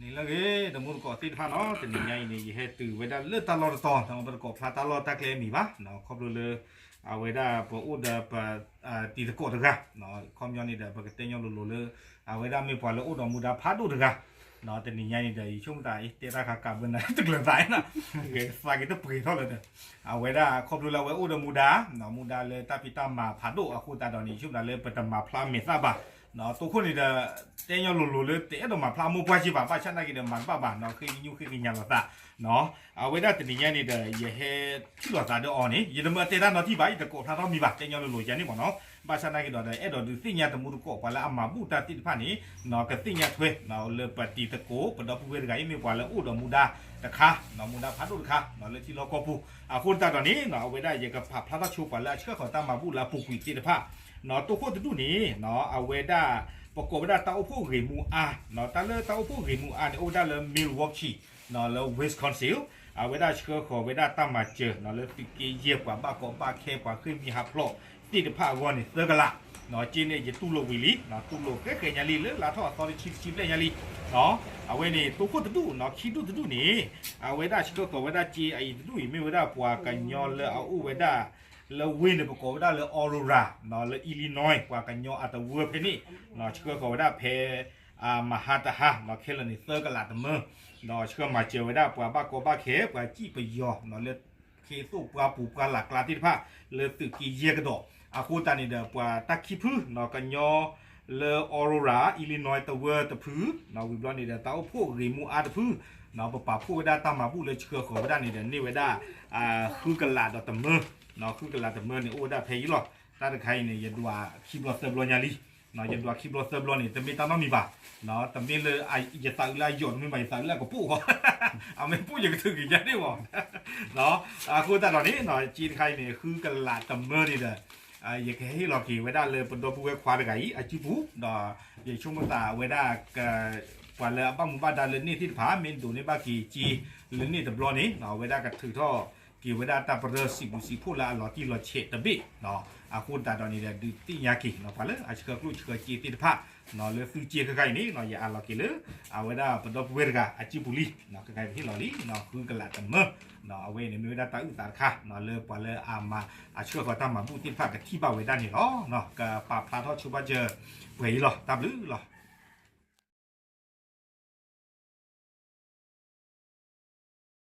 နံၤလၢအဂ့ၤ တမူတကိးသ့ၣ်တဖၣ်နီၤ, တနံၤညါအံၤန့ၣ် ယဟဲတုၤဝဲဒၣ်လၢတၢ်လီၢ်တတီၤ, ပတကိးဖျါတၢ်လီၢ်တၢ်ကျဲမံၤဘၣ်, ခီဖျိလၢ အဝဲဒၣ်ပအိၣ်ဒီးပ တံၤသကိးတဂၤ, ခီပညီန့ၣ်ဒီး ပကတဲညီလိၤလိၤလၢ အဝဲဒၣ်မ့ၢ်ပှၤလၢအိၣ်ဒီးမူဒါဖးဒိၣ်တဂၤ, တနံၤညါန့ၣ်ဒီး ယဆိကမိၣ်သး တဲတၢ်ခါကးဘၢနၤတကျၢၤသးနီၤ, သးက့ၤတပှ့ၤထီၣ်လၢၤဒီး အဝဲဒၣ်ခီဖျိလၢအဝဲအိၣ်ဒီးမူဒါ, မူဒါလၢတၢ်ဖံးတၢ်မၤဖးဒိၣ်အဃိသတးဒီးန့ၣ် ယဆိကမိၣ်သးလၢပတမၤဖျါမဲာ်သၣ်ဘၣ်, တိခိၣ်န့ၣ်ဒီး တဲညီလိၤလိၤလၢတအဲၣ်ဒိးမၤဖျါမိၢ်ပှၢ်က့ဘၣ်, ဘၣ်ဆၣ်သနာ်က့ဒီးမၤတဘၣ်ဘၣ်နီၤ, ဃ့ကညူၣ်ဃ့ကညးလိာ်သး အဝဲဒၣ်တနံၤညါန့ၣ်ဒီး ယဟဲထံၣ်လိာ်သးဒီးအီၤန့ၣ် ယတမၢတဲတၢ်နီတထံၣ်ဘၣ်, ယတကိးဖျါထီၣ်မံၤဘၣ်, တဲညီလိၤလိၤယၤန့ၣ်မ့ၢ်နီၤ, ဘၣ်ဆၣ်သနာ်က့ဒီး အဲၣ်ဒိးဒုးသ့ၣ်ညါတမူတကိး ပှၤလၢအမၤဘူၣ်တၢ်သ့ၣ်တဖၣ်န့ၣ် ကသ့ၣ်ညါထွဲ လၢပတံၤသကိး ပဒီပုၢ်ဝဲၢ်တဂၤအံၤ မ့ၢ်ပှၤလၢအိၣ်ဒီးမူဒါတခါ, မူဒါဖးဒိၣ်တခါ လၢထံလီၢ်ကီၢ်ပူၤ, အဃိသတးဒီးန့ၣ် အဝဲဒၣ်ယကပာ်ဖျါထီၣ်ဆိပှၤလၢအဆှၢဃီၤတၢ်မၤဘူၣ်လၢအပူၤကွံာ်သ့ၣ်တဖၣ်, တိခိၣ်တဒူၣ်န့ၣ် အဝဲဒၣ် ပကိးဝဲဒၣ်တၢ်အိၣ်ဖှိၣ်ဂ့ၤမူအါ, တၢ်လၢတၢ်အိၣ်ဖှိၣ်ဂ့ၤမူအါန့ၣ် အိၣ်ဝဲဒၣ်လၢ Milwaukee လၢ Wisconsin, အဝဲဒၣ်ဆှၢဃီၤဝဲဒၣ်တၢ်မၤစၢၤ လၢသုးက့ယဲၢ် ပှၤဘၣ်ကီဘၣ်ခဲ ပှၤဃ့ၢ်မှံဟးဖျိးသ့ၣ်တဖၣ်အဂီၢ်န့ၣ် သၢကလး, က့န့ၣ် ယတူၢ်လိာ်ဝံၤလံ, တူၢ်လိာ်ဃဲဃဲညါလံ လၢလါထီၣ်အသီတဆံတဆံဘျဲၣ်ညါလံ, အဝဲန့ၣ် တိခိၣ်တဒူၣ် ခံဒူၣ်တဒူၣ်န့ၣ် အဝဲဒၣ်ဆှၢဃီၤဝဲဒၣ်က့အအံၤတဒူၣ်အံၤ မ့ၢ်ဝဲဒၣ်ပှၤကညီလၢအအိၣ်ဝဲဒၣ် လၢဝ့ၢ်န့ၣ် ပကိးဝဲဒၣ်လၢ Aurora လၢ Illinois ပှၤကညီအတဝၢဖဲန့ၣ်, ဆှၢဃီၤဝဲဒၣ်ဖဲ မဟါတဟါ ခဲလၢာ်န့ၣ် သၢကလးတမၢ, ဒီးဆှၢမၤစၢၤဝဲဒၣ်ပှၤဘၣ်ကီဘၣ်ခဲ ပှၤစံၣ်ပယီၤ လၢခ့သိၣ်ပှၢ်ပူၤပှၢ်လၢ်ကျါသ့ၣ်တဖၣ် လၢသုးက့ယဲၢ်ကဒီး, အဃိသတးန့ၣ်ဒီး ပှၤတၢ်ခံဖု ကညီလၢ Aurora Illinois တဝၢတဖု, ဝံၤဘျီန့ၣ်ဒီး တၢ်အိၣ်ဖှိၣ်ဂ့ၤမူအါတဖု, ပပာ်ဖှိၣ်ဝဲဒၣ်တၢ်မၤဘူၣ်လၢဆှၢဃီၤဝဲဒၣ်န့ၣ်ဒီး န့ၢ်ဝဲဒၣ် ဃုကလးဒီးတမၢ, ဃုကလးတမၢန့ၣ် အိၣ်ဝဲဒၣ်ဖဲအံၤလီၤ. တၢ်တခါအံၤန့ၣ် ယဒွးခံဘျီသၢဘျီညါလံ, ယဒွးခံဘျီသၢဘျီန့ၣ် တမ့ၢ်တၢ်နီတမံၤဘၣ်, တမ့ၢ်လၢ ယသးအုးလၢအယိာ်တမ့ၢ်ဘၣ်, ယသးအုးလၢအကပိၣ်ဃီ, အမ့ၢ်ပိၣ်ယကထုးက့ၤညါန့ၣ်မး, အဃိသတးဒီးန့ၣ် က့တခါအံၤန့ၣ် ဃုကလးတမၢန့ၣ်ဒီး ယကဟ့ၣ်လီၤက့ၤဝဲဒၣ်လၢပဒီပုၢ်ဝဲၢ်ခွါတဂၤအံၤ အစုပူၤ, ဒီးယဆိကမိၣ်သးဝဲဒၣ် ပှၤလၢအဘၣ်မူဘၣ်ဒါလၢန့ၣ်သ့ၣ်တဖၣ် မ့ၢ်ဒိးန့ၢ်ဘၣ်က့ၤက့လၢန့ၣ်တဘျီန့ၣ် အဝဲဒၣ်ကထုးထီၣ်က့ၤဝဲဒၣ်တၢ်ပရၢစံးဘျုးစံးဖှိၣ်လၢအလီၤတံၢ်လီၤဆဲးတဘ့ၣ်, အဃိသတးဒီးန့ၣ်ဒီး ဒုးသ့ၣ်ညါက့ၤ ပှၤလၢအဆှၢကျိၣ်ဆှၢစ့သ့ၣ်တဖၣ် လၢသုစ့ခဲခါအံၤန့ၣ် ယအးလီၤက့ၤလၢ အဝဲဒၣ်ပဒီပုၢ်ဝဲၢ်တဂၤအစုပူၤလံ, ခဲခါအံၤပဟ့ၣ်လီၤလံ ဃုကလးတမၢ, အဝဲအံၤန့ၣ်မ့ၢ်ဝဲဒၣ်တၢ်အုၣ်သးတခါ လၢပှၤလၢအမၤအဆှၢဃီၤတၢ်မၤဘူၣ်သ့ၣ်တဖၣ်ကထံၣ်ဘၣ်ဝဲဒၣ်န့ၣ်လီၤ. ကပာ်ဖျါထီၣ်ဆိဘၣ်စၢၤပှဲၤအံၤလီၤ. တၢ်ဘျုးလီၤ.